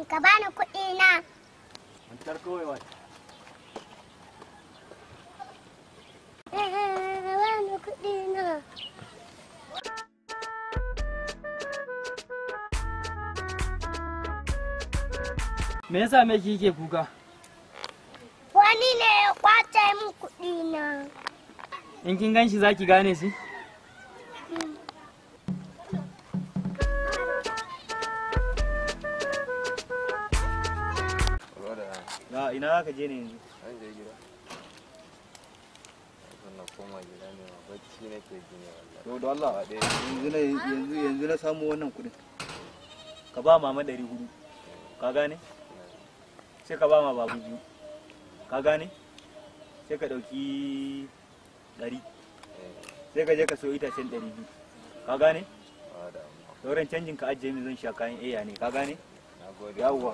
Ka bani kuɗi na. Mantar kawai wai. Ka bani kuɗi na. Me yasa me kike kuka? Wani ne ya kwace min kuɗi na. In kin gan shi zaki gane shi? Na ina ka je ne yanzu? An je gida. Wannan koma gida ne ma bacci nake ji ne wallahi. To da Allah yanzu na samu wannan kuɗin. Ka ba mama 400. Ka gane? Sai ka ba ma babu 2. Ka gane? Sai ka ɗauki 100. Sai ka je ka siyo itacen 200. Ka gane? Sauran canjin ka ajiye min zan sha kayan eya ne. Ka gane? Yawwa.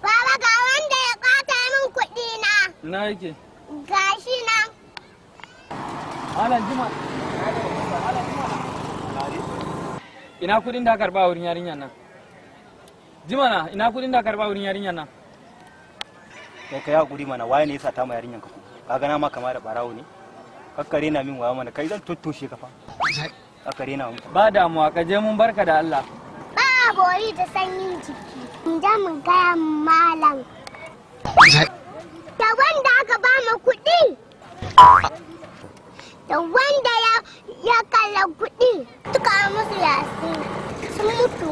Baba ga wanda ya kwata min kuɗi na. Ina yake? Gashi nan. Malam Juma. Ina kuɗin da karba wurin yarinyar nan? Jima na, ina kuɗin da karba wurin yarinyar nan? Kai ka yi hakuri mana, waye ne ya sata ma yarinyan ka kuɗi? Ka gana ma kama da barawo ne? Kakkare na min waya mana, kai zan tottoshe ka fa. Kakkare na min. Ba damuwa, ka je mun barka da Allah. Ba bori da sanyin jiki. In ja mu gaya malam. Da wanda aka ba mu kuɗi. Da wanda ya kalla kuɗi. Duka musu yasi. Sun mutu.